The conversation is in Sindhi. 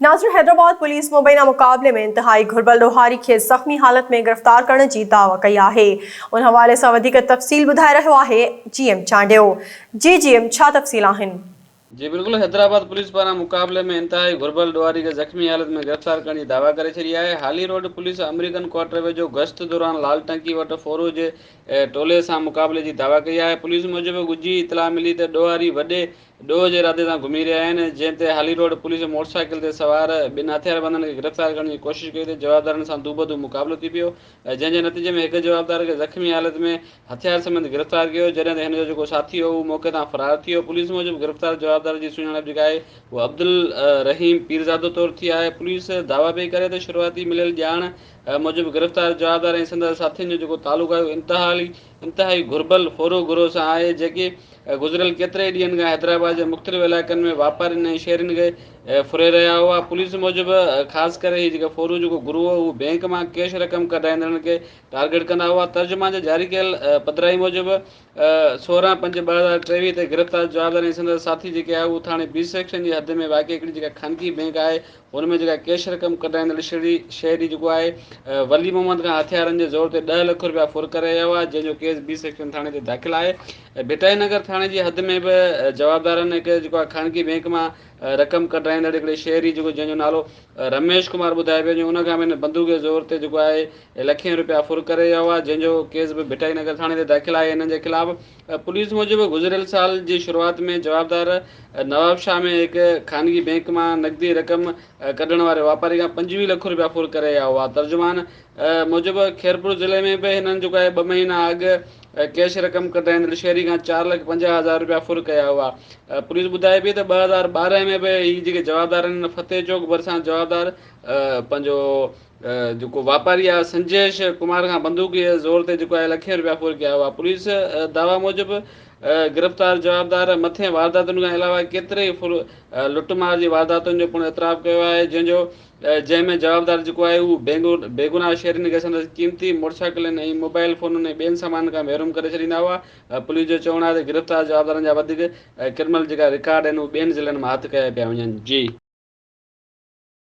ناظر حيدرآباد پوليس مبينا مقابلي ۾ انتهائي گهربل ڏوهاري کي زخمي حالت ۾ گرفتار ڪرڻ جي دعويٰ ڪئي آهي. ان حوالي سان وڌيڪ تفصيل ٻڌائي رهيو آهي جي ايم چانڊيو. جي جي ايم ڇا تفصيل آهن؟ جي بلڪل حيدرآباد پوليس پاران مقابلي ۾ انتهائي گهربل ڏوهاري کي زخمي حالت ۾ گرفتار ڪرڻ جي دعويٰ ڪري ڇڏي آهي. حالي روڊ پوليس آمريڪن ڪوارٽر ويجهو گشت دوران لال ٽنڪي وٽ ڦورو جي ٽولي سان مقابلي جي دعويٰ ڪئي آهي. پوليس موجب ڳجهي اطلاع ملي ته ڏوهاري وڏي ڏوهه جي ارادي سان گهمي رهيا آهن، جنهن تي هالي روڊ پوليس موٽرسائيڪل تي سوار ٻن هٿياربندن کي گرفتار ڪرڻ جي ڪوشش ڪئي ته جوابدارن سان دوبدو مقابلو ٿي پيو، جنهن جي نتيجي ۾ هڪ جوابدار کي زخمي حالت ۾ هٿيار سميت گرفتار ڪيو، جڏهن ته هن جو جيڪو ساٿي هو اهو موقعي تان فرار ٿي ويو، پوليس موجب گرفتار جوابدار جي سڃاڻپ جيڪا آهي اهو عبدالرحيم پيرزادو طور ٿي آهي، پوليس دعويٰ پئي ڪري ته شروعاتي مليل ڄاڻ موجب گرفتار جوابدار ۽ سندس ساٿين جو جيڪو تعلق آهي اهو انتهائي گهربل ڦورو گروهه سان آهي، جيڪي گذريل ڪيترائي ڏينهن کان حيدرآباد جي مختلف علائقن ۾ واپارين ۽ شهرين کي ڦري رهيا هئا. پوليس موجب خاص ڪري هي جيڪا ڦورو جيڪو گروهه هو اهو بئنڪ مان ڪيش رقم ڪڍائيندڙن کي ٽارگيٽ ڪندا هئا. ترجمان جي جاري ڪيل پڌرائي موجب 16 پنج 2023 تي گرفتار جوابدار ۽ سندس ساٿي جيڪي آهي اهو ٿاڻي بي سيڪشن جي حد ۾ واقع هڪڙي جيڪا خانگي بئنڪ آهي ان ۾ جيڪا ڪيش رقم ڪڍرائيندڙ شهري جيڪو آهي ولي محمد کان هٿيارن جي زور تي 10 لک رپيا ڦر ڪري رهيا هئا جنهن جو ڪيس بي سيڪشن ٿاڻي تي داخل آهي. ڀٽائي نگر ٿاڻي جي حد ۾ به جوابدارن هڪ جيڪو آهي خانگي بئنڪ مان رقم ڪڍرائيندڙ هڪڙي شهري جيڪو جنهن جو نالو رميش ڪمار ٻڌايو پيو وڃي ان کان به هن بندوق جي زور تي جيڪو آهي لکين رپيا ڦر ڪري ويا هئا جنهن جو ڪيس به ڀٽائي نگر ٿاڻي تي داخل آهي هنن جي خلاف پوليس موجب گذريل سال جي شروعات ۾ جوابدار نوابشاهه ۾ هڪ خانگي بئنڪ مان نقدي رقم ڪڍڻ واري واپاري کان 25 لک رپيا ڦر ڪري ويا هئا. ترجمان موجب خيرپور ضلعي ۾ به هنن جيڪو آهي ٻه مهينا اڳ ڪيش رقم ڪڍرائيندڙ شهري کان 4 لک 50 هزار رپيا ڦر ڪيا هئا. پوليس ٻڌائي پئي ته 2012 ۾ به هي جيڪي جوابدار آهن فتح چوڪ ڀرسان جوابدار پنهنجو جيڪو واپاري آهي سنجيش ڪمار کان بندوق جي زور تي جيڪو آهي لکين رپيا ڦر ڪيا هئا. پوليس دعويٰ موجب گرفتار جوابدار مٿين وارداتن کان علاوه ڪيتري ئي ڦر لٽ مار جي وارداتن جو پڻ اعتراف ڪيو آهي جنهن جو جنهن ۾ جوابدار جيڪو آهي اهو بيگناهه شهرين کي سندس قيمتي موٽرسائيڪلن ۽ موبائل فونن ۽ ٻين سامانن کان محروم ڪري ڇڏيندا هئا. پوليس جو چوڻ آهي ته گرفتار جوابدارن جا وڌيڪ ڪرمنل جيڪا رڪارڊ آهن اهي ٻين ضلعن مان هٿ ڪيا پيا وڃن. جي.